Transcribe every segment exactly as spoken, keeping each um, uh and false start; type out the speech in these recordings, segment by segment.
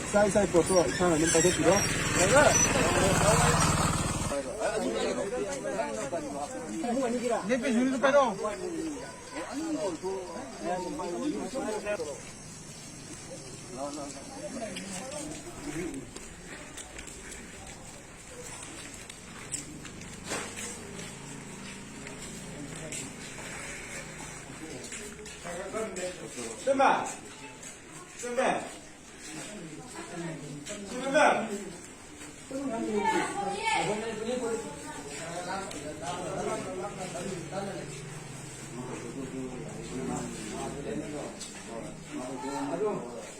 ꯏꯁꯥ ꯏꯁꯥꯒꯤ ꯄꯣꯠꯇꯣ ꯏꯁꯥꯅ ꯑꯗꯨꯝ ꯄꯥꯏꯈꯠꯄꯤꯔꯣ꯫ ꯑꯗꯣ,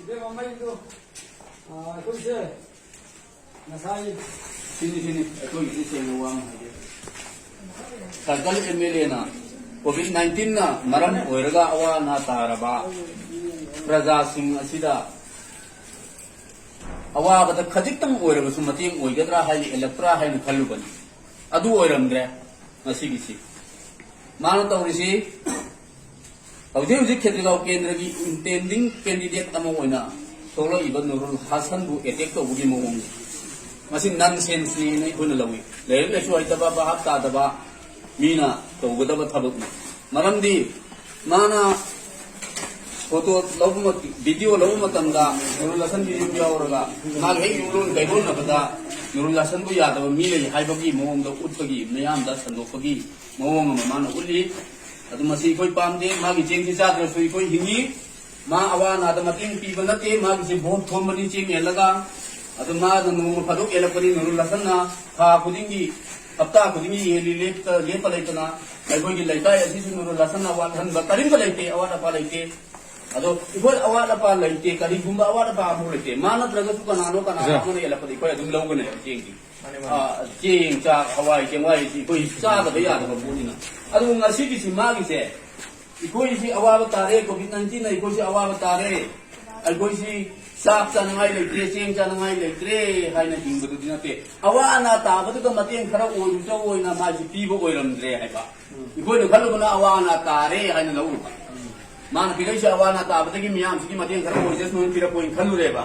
ꯏꯕꯦꯝꯃ, ꯃꯩꯗꯣ, ꯑ, ꯑꯩꯈꯣꯏꯁꯦ ꯉꯁꯥꯏ ꯁꯤꯅꯤ, ꯁꯤꯅꯤ, ꯑꯩꯈꯣꯏꯒꯤꯗꯤ ꯁꯦꯡꯅ ꯋꯥ ꯑꯃ ꯍꯥꯏꯒꯦ꯫ ꯁꯔꯀꯜ ꯑꯦꯝ ꯑꯦꯜ ꯑꯦꯅ ꯀꯣꯚꯤꯗ ꯅꯥꯏꯟꯇꯤꯟꯅ ꯃꯔꯝ ꯑꯣꯏꯔꯒ ꯑꯋꯥ ꯑꯅꯥ ꯇꯥꯔꯕ ꯄ꯭ꯔꯖꯥꯁꯤꯡ ꯑꯁꯤꯗ ꯑꯋꯥꯕꯗ ꯈꯖꯤꯛꯇꯪ ꯑꯣꯏꯔꯕꯁꯨ ꯃꯇꯦꯡ ꯑꯣꯏꯒꯗ꯭ꯔꯥ ꯍꯥꯏꯅ ꯏꯜꯂꯛꯄ꯭ꯔꯥ ꯍꯥꯏꯅ ꯈꯜꯂꯨꯕꯅꯤ꯫ ꯑꯗꯨ ꯑꯣꯏꯔꯝꯗ꯭ꯔꯦ ꯉꯁꯤꯒꯤꯁꯤ꯫ ꯃꯥꯅ ꯇꯧꯔꯤꯁꯤ ꯍꯧꯖꯤꯛ ꯍꯧꯖꯤꯛ ꯈꯦꯇ꯭ꯔꯤꯒꯥꯎ ꯀꯦꯟꯗ꯭ꯔꯒꯤ intending candidate ꯑꯃ ꯑꯣꯏꯅ ꯊꯣꯛꯂꯛꯏꯕ ꯅꯨꯔꯨꯜ ꯍꯥꯁꯟꯕꯨ attack ꯇꯧꯕꯒꯤ ꯃꯑꯣꯡꯅꯤ꯫ ꯃꯁꯤ nonsense ꯅꯦꯅ ꯑꯩꯈꯣꯏꯅ ꯂꯧꯏ꯫ ꯂꯥꯏꯔꯤꯛ ꯂꯥꯏꯁꯨ ꯍꯩꯇꯕ, ꯚꯥꯞ ꯇꯥꯗꯕ ꯃꯤꯅ ꯇꯧꯒꯗꯕ ꯊꯕꯛꯅꯤ꯫ ꯃꯔꯝꯗꯤ ꯃꯥꯅ ꯐꯣꯇꯣ ꯂꯧꯕ ꯃꯇꯝ, ꯚꯤꯗꯤꯑꯣ ꯂꯧꯕ ꯃꯇꯝꯗ ꯅꯨꯔꯨꯜ ꯍꯥꯁꯟꯒꯤ ꯌꯨꯝ ꯌꯥꯎꯔꯒ ꯃꯥꯒꯤ ꯍꯦꯛ ꯌꯨꯝꯂꯣꯟ ꯀꯩꯔꯣꯟꯅꯕꯗ ꯅꯨꯔꯨꯜ ꯍꯥꯁꯟꯕꯨ ꯌꯥꯗꯕ ꯃꯤ ꯂꯩ ꯍꯥꯏꯕꯒꯤ ꯃꯑꯣꯡꯗ ꯎꯠꯄꯒꯤ, ꯃꯤꯌꯥꯝꯗ ꯁꯟꯗꯣꯛꯄꯒꯤ ꯃꯑꯣꯡ ꯑꯃ ꯃꯥꯅ ꯎꯠꯂꯤ꯫ ꯑꯗꯨ ꯃꯁꯤ ꯑꯩꯈꯣꯏ ꯄꯥꯝꯗꯦ꯫ ꯃꯥꯒꯤ ꯆꯦꯡꯁꯤ ꯆꯥꯗ꯭ꯔꯁꯨ ꯑꯩꯈꯣꯏ ꯍꯤꯡꯉꯤ꯫ ꯃꯥ ꯑꯋꯥ ꯑꯅꯥꯗ ꯃꯇꯦꯡ ꯄꯤꯕ ꯅꯠꯇꯦ꯫ ꯃꯥꯒꯤꯁꯦ ꯚꯣꯠ ꯊꯣꯟꯕꯅꯤ ꯆꯦꯡ ꯌꯦꯜꯂꯒ꯫ ꯑꯗꯨ ꯃꯥꯅ ꯅꯣꯡꯃ ꯐꯥꯗꯣꯛ ꯌꯦꯜꯂꯛꯄꯅꯤ꯫ ꯅꯨꯔꯨꯜ ꯍꯥꯁꯟꯅ ꯊꯥ ꯈꯨꯗꯤꯡꯒꯤ, ꯍꯞꯇꯥ ꯈꯨꯗꯤꯡꯒꯤ ꯌꯦꯜꯂꯤ, ꯂꯦꯞꯇ, ꯂꯦꯞꯄ ꯂꯩꯇꯅ꯫ ꯑꯩꯈꯣꯏꯒꯤ ꯂꯩꯀꯥꯏ ꯑꯁꯤꯁꯨ ꯅꯨꯔꯨꯜ ꯍꯥꯁꯟꯅ ꯋꯥꯠꯍꯟꯕ ꯀꯔꯤꯝꯇ ꯂꯩꯇꯦ, ꯑꯋꯥꯠ ꯑꯄꯥ ꯂꯩꯇꯦ꯫ ꯑꯗꯣ ꯑꯩꯈꯣꯏ ꯑꯋꯥꯠ ꯑꯄꯥ ꯂꯩꯇꯦ, ꯀꯔꯤꯒꯨꯝꯕ ꯑꯋꯥꯠ ꯑꯄꯥ ꯑꯃꯐꯥꯎ ꯂꯩꯇꯦ꯫ ꯃꯥ ꯅꯠꯇ꯭ꯔꯒꯁꯨ ꯀꯅꯥꯅꯣ, ꯀꯅꯥꯅꯣ ꯑꯃꯅ ꯌꯦꯜꯂꯛꯄꯗ ꯑꯩꯈꯣꯏ ꯑꯗꯨꯝ ꯂꯧꯒꯅꯦꯕ ꯆꯦꯡꯗꯤ꯫ ꯃꯥꯅꯦ, ꯃꯥꯅꯦ꯫ ꯑꯥ, ꯆꯦꯡ, ꯆꯥꯛ, ꯍꯋꯥꯏ, ꯆꯦꯡꯋꯥꯏ ꯑꯁꯤ ꯑꯩꯈꯣꯏ ꯆꯥꯗꯕ ꯌꯥꯗꯕ ꯄꯣꯠꯅꯤꯅ꯫ ꯑꯗꯨꯕꯨ ꯉꯁꯤꯒꯤꯁꯤ ꯃꯥꯒꯤꯁꯦ, ꯑꯩꯈꯣꯏꯁꯤ ꯑꯋꯥꯕ ꯇꯥꯔꯦ, ꯀꯣꯚꯤꯗ ꯅꯥꯏꯟꯇꯤꯟꯅ ꯑꯩꯈꯣꯏꯁꯤ ꯑꯋꯥꯕ ꯇꯥꯔꯦ, ꯑꯩꯈꯣꯏꯁꯤ ꯆꯥꯛ ꯆꯥꯅꯉꯥꯏ ꯂꯩꯇ꯭ꯔꯦ, ꯆꯦꯡ ꯆꯥꯅꯉꯥꯏ ꯂꯩꯇ꯭ꯔꯦ ꯍꯥꯏꯅ ꯍꯤꯡꯕꯗꯨꯗꯤ ꯅꯠꯇꯦ꯫ ꯑꯋꯥ ꯑꯅꯥ ꯇꯥꯕꯗꯨꯗ ꯃꯇꯦꯡ ꯈꯔ ꯑꯣꯏꯔꯨꯕꯇ ꯑꯣꯏꯅ ꯃꯥꯁꯤ ꯄꯤꯕ ꯑꯣꯏꯔꯝꯗ꯭ꯔꯦ ꯍꯥꯏꯕ꯫ ꯑꯩꯈꯣꯏꯅ ꯈꯜꯂꯨꯕꯅ ꯑꯋꯥ ꯑꯅꯥ ꯇꯥꯔꯦ ꯍꯥꯏꯅ ꯂꯧꯔꯨꯕ꯫ ꯃꯥꯅ ꯄꯤꯔꯛꯏꯁꯦ ꯑꯋꯥ ꯑꯅꯥ ꯇꯥꯕꯗꯒꯤ ꯃꯤꯌꯥꯝꯁꯤꯒꯤ ꯃꯇꯦꯡ ꯈꯔ ꯑꯣꯏꯖꯁꯅꯨꯅ ꯄꯤꯔꯛꯄ ꯑꯣꯏꯅ ꯈꯜꯂꯨꯔꯦꯕ꯫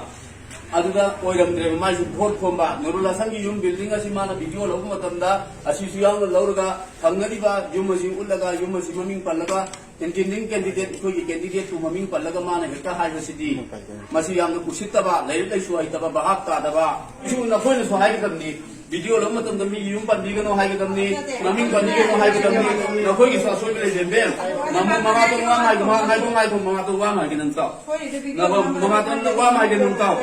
ꯑꯗꯨꯗ ꯑꯣꯏꯔꯝꯗ꯭ꯔꯦꯕ꯫ ꯃꯥꯏꯁꯨ ꯚꯣꯠ ꯈꯣꯝꯕ, ꯅꯨꯔꯨꯜ ꯍꯁꯟꯒꯤ ꯌꯨꯝ ꯕꯤꯜꯗꯤꯡ ꯑꯁꯤ ꯃꯥꯅ ꯚꯤꯗꯤꯑꯣ ꯂꯧꯕ ꯃꯇꯝꯗ ꯑꯁꯤꯁꯨ ꯌꯥꯎꯅ ꯂꯧꯔꯒ ꯊꯪꯅꯔꯤꯕ ꯌꯨꯝ ꯑꯁꯤ ꯎꯠꯂꯒ, ꯌꯨꯝ ꯑꯁꯤ ꯃꯃꯤꯡ ꯄꯜꯂꯒ, ꯀꯦꯟꯗꯤꯗꯦꯠ, ꯀꯦꯟꯗꯤꯗꯦꯠ, ꯑꯩꯈꯣꯏꯒꯤ ꯀꯦꯟꯗꯤꯗꯦꯠꯄꯨ ꯃꯃꯤꯡ ꯄꯜꯂꯒ ꯃꯥꯅ ꯍꯦꯛꯇ ꯍꯥꯏꯕꯁꯤꯗꯤ, ꯃꯁꯤ ꯌꯥꯝꯅ ꯀꯨꯁꯤꯠꯇꯕ, ꯂꯥꯏꯔꯤꯛ ꯂꯥꯏꯁꯨ ꯍꯩꯇꯕ, ꯚꯥꯞ ꯇꯥꯗꯕ, ꯏꯁꯨ ꯅꯈꯣꯏꯅꯁꯨ ꯍꯥꯏꯒꯗꯕꯅꯤ꯫ ꯚꯤꯗꯤꯑꯣ ꯂꯧꯕ ꯃꯇꯝꯗ ꯃꯤꯒꯤ ꯌꯨꯝ ꯄꯟꯕꯤꯒꯅꯨ ꯍꯥꯏꯒꯗꯕꯅꯤ, ꯃꯃꯤꯡ ꯄꯟꯕꯤꯒꯅꯨ ꯍꯥꯏꯒꯗꯕꯅꯤ꯫ ꯅꯈꯣꯏꯒꯤꯁꯨ ꯑꯁꯣꯏꯕ ꯂꯩꯔꯦ, ꯃꯦꯝ꯫ ꯃꯃꯨ ꯃꯉꯥ ꯇꯔꯨꯛ ꯋꯥ ꯉꯥꯏꯈꯣ, ꯃꯉꯥ ꯇꯔꯨꯛ ꯉꯥꯏꯈꯣ, ꯃꯉꯥ ꯇꯔꯨꯛ ꯋꯥ ꯉꯥꯏꯒꯦ ꯅꯪ ꯇꯥꯎ꯫ ꯅꯪ ꯃꯉꯥ ꯇꯔꯨꯛ ꯋꯥ ꯉꯥꯏꯒꯦ ꯅꯪ ꯇꯥꯎ꯫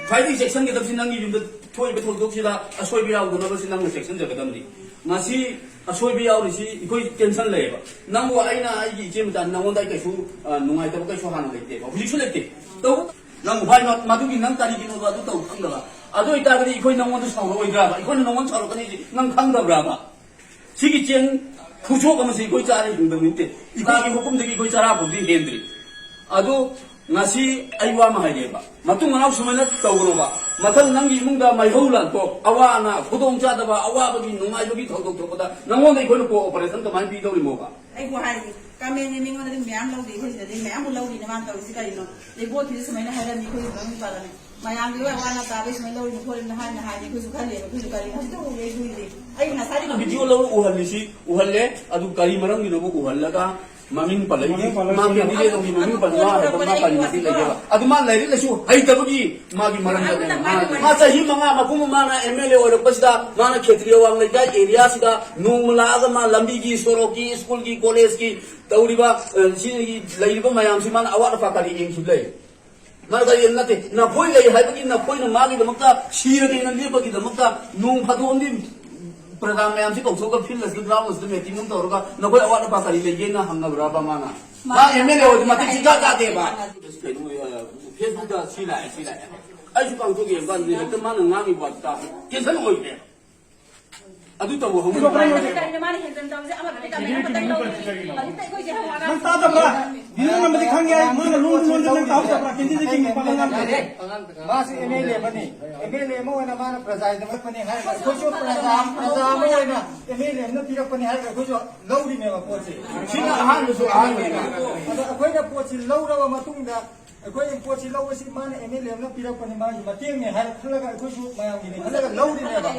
ꯈ꯭ꯋꯥꯏꯗꯒꯤ ꯆꯦꯛꯁꯤꯟꯒꯗꯕꯁꯤ ꯅꯪꯒꯤ ꯌꯨꯝꯗ ꯊꯣꯛꯏꯕ ꯊꯧꯗꯣꯛꯁꯤꯗ ꯑꯁꯣꯏꯕ ꯌꯥꯎꯗꯅꯕꯁꯤ ꯅꯪꯅ ꯆꯦꯛꯁꯤꯟꯖꯒꯗꯕꯅꯤ꯫ ꯉꯁꯤ ꯑꯁꯣꯏꯕ ꯌꯥꯎꯔꯤꯁꯤ ꯑꯩꯈꯣꯏ ꯇꯦꯟꯁꯟ ꯂꯩꯌꯦꯕ꯫ ꯅꯪꯕꯨ ꯑꯩꯅ ꯑꯩꯒꯤ ꯏꯆꯦ ꯃꯆꯥ ꯅꯉꯣꯟꯗ ꯑꯩ ꯀꯩꯁꯨ, ꯑ, ꯅꯨꯡꯉꯥꯏꯇꯕ ꯀꯩꯁꯨ ꯍꯥꯟꯅ ꯂꯩꯇꯦꯕ, ꯍꯧꯖꯤꯛꯁꯨ ꯂꯩꯇꯦ꯫ ꯇꯧ-, ꯅꯪꯕꯨ ꯍꯥꯏ ꯃ-, ꯃꯗꯨꯒꯤ ꯅꯪ ꯀꯔꯤꯒꯤꯅꯣꯕ ꯑꯗꯨ ꯇꯧ ꯈꯪꯗꯕ? ꯑꯗꯨ ꯑꯣꯏꯇꯥꯔꯒꯗꯤ ꯑꯩꯈꯣꯏ ꯅꯉꯣꯟꯗ ꯁꯥꯎꯔꯛꯑꯣꯏꯗ꯭ꯔꯥꯕ? ꯑꯩꯈꯣꯏꯅ ꯅꯉꯣꯟꯗ ꯁꯥꯎꯔꯛꯀꯅꯤ ꯍꯥꯏꯁꯤ ꯅꯪ ꯈꯪꯗꯕ꯭ꯔꯥꯕ? ꯁꯤꯒꯤ ꯆꯦꯡ ꯈꯨꯆꯣꯛ ꯑꯃꯁꯤ ꯑꯩꯈꯣꯏ ꯆꯥꯔ ꯍꯤꯡꯗꯕ ꯅꯠꯇꯦ꯫ ꯏꯇꯥꯒꯤ ꯍꯨꯀꯨꯝꯗꯒꯤ ꯑꯩꯈꯣꯏ ꯆꯔꯥ ꯐꯥꯎꯗꯤ ꯍꯦꯟꯗ꯭ꯔꯤ꯫ ꯑꯗꯨ ꯉꯁꯤ ꯑꯩ ꯋꯥ ꯑꯃ ꯍꯥꯏꯒꯦꯕ, ꯃꯇꯨꯡ ꯃꯅꯥꯎ ꯁꯨꯃꯥꯏꯅ ꯇꯧꯒꯅꯣꯕ꯫ ꯃꯊꯪ ꯅꯪꯒꯤ ꯏꯃꯨꯡꯗ ꯃꯩꯍꯧ ꯂꯥꯟꯄꯣꯛ, ꯑꯋꯥ ꯑꯅꯥ, ꯈꯨꯗꯣꯡ ꯆꯥꯗꯕ, ꯑꯋꯥꯕꯒꯤ, ꯅꯨꯡꯉꯥꯏꯕꯒꯤ ꯊꯧꯗꯣꯛ ꯊꯣꯛꯄꯗ ꯅꯪꯉꯣꯟꯗ ꯑꯩꯈꯣꯏꯅ ꯀꯣꯑꯣꯄꯔꯦꯁꯟ ꯀꯃꯥꯏꯅ ꯄꯤꯗꯧꯔꯤꯃꯣꯕ? ꯑꯩꯕꯨ ꯍꯥꯏꯔꯤ, ꯀꯃꯦꯟꯅꯤ, ꯃꯤꯉꯣꯟꯗꯗꯤ ꯃꯌꯥꯝ ꯂꯧꯗꯦ, ꯑꯩꯈꯣꯏ ꯁꯤꯗꯗꯤ ꯃꯌꯥꯝꯕꯨ ꯂꯧꯔꯤꯅꯦ ꯃꯥꯅ ꯇꯧꯔꯤꯁꯤ ꯀꯔꯤꯅꯣ? ꯂꯩꯕꯣꯠꯀꯤꯁꯨ ꯁꯨꯃꯥꯏꯅ ꯍꯥꯏꯔꯝꯃꯤ, ꯑꯩꯈꯣꯏꯁꯨ ꯃꯃꯤꯡ ꯄꯥꯜꯂꯝꯃꯤ꯫ ꯃꯌꯥꯝꯒꯤ ꯑꯣꯏ ꯑꯋꯥ ꯑꯅꯥ ꯇꯥꯕꯩ ꯁꯨꯃꯥꯏꯅ ꯂꯧꯔꯤꯅꯣ ꯈꯣꯠꯂꯤꯅꯣ ꯍꯥꯏꯅ ꯍꯥꯏꯅꯤ, ꯑꯩꯈꯣꯏꯁꯨ ꯈꯜꯂꯦꯕ, ꯑꯩꯈꯣꯏꯁꯨ ꯀꯔꯤꯅꯣ ꯍꯧꯖꯤꯛꯇ ꯎꯔꯦ, ꯑꯩꯁꯨ ꯎꯔꯦ꯫ ꯑꯩ ꯉꯁꯥꯏꯗꯤ ꯚꯤꯗꯤꯑꯣ ꯂꯧꯔ ꯎꯍꯜꯂꯤꯁꯤ ꯎꯍꯜꯂꯦ, ꯑꯗꯨ ꯀꯔꯤ ꯃꯔꯝꯒꯤꯅꯣꯕꯨ ꯎꯍꯜꯂꯒ ꯃꯃꯤꯡ ꯄꯜꯂꯛꯏ? ꯃꯃꯤꯡ ꯄꯜꯂꯛꯏ꯫ ꯃꯥ ꯀꯦꯟꯗꯤꯗꯦꯠ ꯑꯣꯏꯕꯒꯤ ꯃꯃꯤꯡ ꯄꯜꯂꯤ, ꯃꯥ ꯍꯥꯏꯕ ꯃꯥ ꯀꯔꯤ ꯃꯇꯤꯛ ꯂꯩꯒꯦꯕ? ꯑꯗꯨ ꯃꯥ ꯂꯥꯏꯔꯤꯛ ꯂꯥꯏꯁꯨ ꯍꯩꯇꯕꯒꯤ ꯃꯥꯒꯤ ꯃꯔꯝꯗꯅꯦ꯫ ꯃꯥ, ꯃꯥ ꯆꯍꯤ ꯃꯉꯥ ꯃꯄꯨꯡ ꯃꯥꯅ ꯑꯦꯝ ꯑꯦꯜ ꯑꯦ ꯑꯣꯏꯔꯛꯄꯁꯤꯗ ꯃꯥꯅ ꯈꯦꯇ꯭ꯔꯤꯌꯥ ꯋꯥꯡ ꯂꯩꯀꯥꯏ ꯑꯦꯔꯤꯌꯥꯁꯤꯗ ꯅꯣꯡꯃ ꯂꯥꯛꯑꯒ ꯃꯥ ꯂꯝꯕꯤꯒꯤ, ꯁꯣꯔꯣꯛꯀꯤ, ꯁ꯭ꯀꯨꯜꯒꯤ, ꯀꯣꯂꯦꯖꯀꯤ ꯇꯧꯔꯤꯕ, ꯑ, ꯁꯤꯒꯤ ꯂꯩꯔꯤꯕ ꯃꯌꯥꯝꯁꯤ ꯃꯥꯅ ꯑꯋꯥꯠ ꯑꯄꯥ ꯀꯔꯤ ꯌꯦꯡꯈꯤꯕ ꯂꯩ? ꯃꯥꯅ ꯀꯔꯤ ꯅꯠꯇꯦ, ꯅꯈꯣꯏ ꯂꯩ ꯍꯥꯏꯕꯒꯤ ꯅꯈꯣꯏꯅ ꯃꯥꯒꯤꯗꯃꯛꯇ ꯁꯤꯔꯒꯦꯅ ꯂꯦꯞꯄꯒꯤꯗꯃꯛꯇ ꯅꯣꯡ ꯐꯥꯗꯣꯛ ꯑꯃꯗꯤ ꯄ꯭ꯔꯖꯥ ꯃꯌꯥꯝꯁꯤ ꯀꯧꯊꯣꯛꯑꯒ ꯐꯤꯜ ꯑꯁꯤꯗ, ꯒ꯭ꯔꯥꯎꯟ ꯑꯁꯤꯗ ꯃꯤꯇꯤꯡ ꯑꯃ ꯇꯧꯔꯒ ꯅꯈꯣꯏ ꯑꯋꯥꯠ ꯑꯄꯥ ꯀꯔꯤ ꯂꯩꯒꯦꯅ ꯍꯪꯅꯕ꯭ꯔꯕ ꯃꯥꯅ? ꯃꯥ ꯑꯦꯝ ꯑꯦꯜ ꯑꯦ ꯑꯣꯏꯔꯗꯤ ꯃꯇꯤꯛ ꯁꯨꯡꯆꯥ ꯆꯥꯗꯦꯕ꯫ ꯀꯩꯅꯣ, ꯑ, ꯐꯦꯁꯕꯨꯛꯇ ꯁꯤ ꯂꯥꯛꯑꯦ, ꯁꯤ ꯂꯥꯛꯑꯦ꯫ ꯑꯩꯁꯨ ꯀꯥꯡꯊꯣꯛ ꯌꯦꯡꯕ ꯀꯥꯟꯗ ꯍꯦꯛꯇ ꯃꯥꯅ ꯉꯥꯡꯉꯤꯕ ꯋꯥꯗꯨ ꯇꯥꯕ ꯀꯦꯟꯁꯔ ꯑꯣꯏꯈ꯭ꯔꯦ꯫ ꯑꯗꯨ ꯇꯧꯕ ꯍꯧꯅ꯫ ꯀꯔꯤꯅꯣ ꯃꯥꯅ ꯍꯦꯟꯖꯟ ꯇꯧꯔꯤꯁꯦ? ꯑꯃꯗꯗꯤ ꯀꯃꯦꯟ ꯑꯃꯇꯪ ꯂꯧꯗ꯭ꯔꯤ꯫ ꯍꯧꯖꯤꯛꯇ ꯑꯩꯈꯣꯏꯁꯦ ꯍꯪꯉꯒ ꯅꯪ ꯇꯥꯗꯕ꯭ꯔꯥ? ꯚꯤꯗꯤꯑꯣ ꯅꯝꯕꯗꯤ ꯈꯪꯉꯦ ꯍꯥꯏ, ꯃꯥꯅ ꯂꯣꯟ ꯂꯣꯟꯗ ꯅꯪ ꯇꯥꯍꯧꯗꯕ꯭ꯔꯥ? ꯀꯦꯟꯗꯤꯗꯦꯠꯀꯤ ꯃꯤꯡ ꯄꯜꯂ ꯉꯥꯡꯕ꯫ ꯃꯥꯁꯦ ꯑꯦꯝ ꯑꯦꯜ ꯑꯦ ꯑꯃꯅꯤ꯫ ꯑꯦꯝ ꯑꯦꯜ ꯑꯦ ꯑꯃ ꯑꯣꯏꯅ ꯃꯥꯅ ꯄ꯭ꯔꯖꯥꯒꯤꯗꯃꯛꯇꯅꯤ ꯍꯥꯏꯔꯒ ꯑꯩꯈꯣꯏꯁꯨ ꯄ꯭ꯔꯖꯥ, ꯄ꯭ꯔꯖꯥ ꯑꯃ ꯑꯣꯏꯅ ꯑꯦꯝ ꯑꯦꯜ ꯑꯦ ꯑꯃꯅ ꯄꯤꯔꯛꯄꯅꯤ ꯍꯥꯏꯔꯒ ꯑꯩꯈꯣꯏꯁꯨ ꯂꯧꯔꯤꯅꯦꯕ ꯄꯣꯠꯁꯦ꯫ ꯁꯤꯅ ꯑꯍꯥꯟꯕꯁꯨ ꯑꯍꯥꯟꯕꯅꯤ꯫ ꯑꯗꯣ ꯑꯩꯈꯣꯏ ꯄꯣꯠꯁꯤ ꯂꯧꯔꯕ ꯃꯇꯨꯡꯗ, ꯑꯩꯈꯣꯏ ꯄꯣꯠꯁꯤ ꯂꯧꯕꯁꯤ ꯃꯥꯅ ꯑꯦꯝ ꯑꯦꯜ ꯑꯦ ꯑꯃꯅ ꯄꯤꯔꯛꯄꯅꯤ, ꯃꯥꯒꯤ ꯃꯇꯦꯡꯅꯤ ꯍꯥꯏꯅ ꯈꯜꯂꯒ ꯑꯩꯈꯣꯏꯁꯨ ꯃꯌꯥꯝꯒꯤꯅꯤ ꯈꯜꯂꯒ ꯂꯧꯔꯤꯅꯦꯕ꯫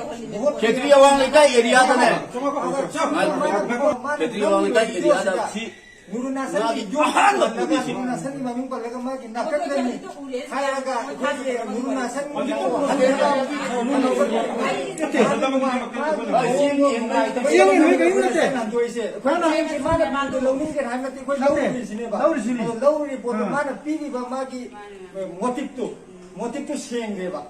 ꯈꯦꯇ꯭ꯔꯤ ꯑꯋꯥꯡ ꯂꯩꯀꯥꯏ ꯑꯦꯔꯤꯌꯥꯗꯅꯦ꯫ ꯈꯦꯇ꯭ꯔꯤ ꯑꯋꯥꯡ ꯂꯩꯀꯥꯏ ꯑꯦꯔꯤꯌꯥꯗ ꯁꯤ ꯅꯨꯔꯨ ꯅꯥꯁꯟꯒꯤ ꯃꯥꯒꯤ ꯌꯨꯝ ꯑꯍꯥꯟꯕ ꯄꯜꯂꯒ, ꯄꯨꯔꯤꯁꯦ꯫ ꯅꯨꯔꯨ ꯅꯥꯁꯟꯒꯤ ꯃꯃꯤꯡ ꯄꯜꯂꯒ ꯃꯥꯒꯤ ꯅꯥꯀꯟꯗꯅꯤ ꯍꯥꯏꯔꯒ ꯑꯩꯈꯣꯏꯒꯤ ꯅꯨꯔꯨ ꯅꯥꯁꯟꯒꯤ ꯆꯦꯡ ꯅꯣꯏ ꯀꯔꯤꯝ ꯅꯠꯇꯦ꯫ ꯍꯟꯗꯣꯛꯏꯁꯦ꯫ ꯑꯩꯈꯣꯏꯅ ꯍꯌꯦꯡꯁꯦ ꯃꯥꯅ ꯄꯤꯕꯗꯣ ꯂꯧꯅꯤꯡꯗꯦ ꯍꯥꯏꯕ ꯅꯠꯇꯦ, ꯑꯩꯈꯣꯏ ꯂꯧꯔꯤꯁꯤꯅꯦꯕ꯫ ꯂꯧꯔꯤꯁꯤꯅꯦ꯫ ꯑꯗꯣ ꯂꯧꯔꯤꯕ ꯄꯣꯠꯇꯣ ꯑꯥ꯫ ꯃꯥꯅ ꯄꯤꯔꯤꯕ ꯃꯥꯒꯤ ꯃꯣꯇꯤꯞꯇꯣ, ꯃꯣꯇꯤꯞꯇꯣ ꯁꯦꯡꯗꯦꯕ꯫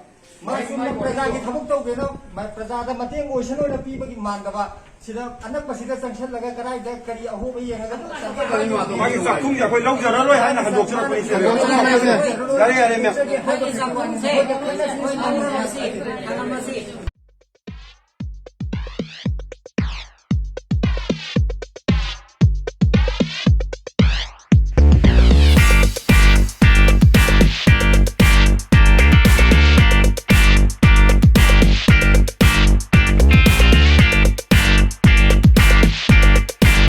ꯃꯥ ꯁꯨꯝ ꯄ꯭ꯔꯖꯥꯒꯤ ꯊꯕꯛ ꯇꯧꯒꯦꯅ, ꯃ-, ꯄ꯭ꯔꯖꯥꯗ ꯃꯇꯦꯡ ꯑꯣꯏꯁꯅꯨꯅ ꯄꯤꯕꯒꯤ ꯃꯥꯟꯗꯕ, ꯁꯤꯗ ꯑꯅꯛꯄꯁꯤꯗ ꯆꯪꯁꯜꯂꯒ ꯀꯗꯥꯏꯗ ꯀꯔꯤ ꯑꯍꯣꯕ ꯌꯦꯡꯉꯒ ꯃꯥꯒꯤ ꯆꯥꯛꯈꯨꯝꯁꯦ ꯑꯩꯈꯣꯏ ꯂꯧꯖꯔꯔꯣꯏ ꯍꯥꯏꯅ ꯍꯟꯗꯣꯛꯆꯔꯛꯄꯅꯤ, ꯁꯦ꯫ ꯌꯥꯔꯦ, ꯌꯥꯔꯦ, ꯃꯦꯝ꯫ ꯑꯩꯈꯣꯏꯒꯤ ꯆꯥꯛꯈꯨꯝꯁꯦ ꯍꯥꯡꯉꯝꯃꯁꯤ, ꯍꯥꯡꯉꯝꯃꯁꯤ꯫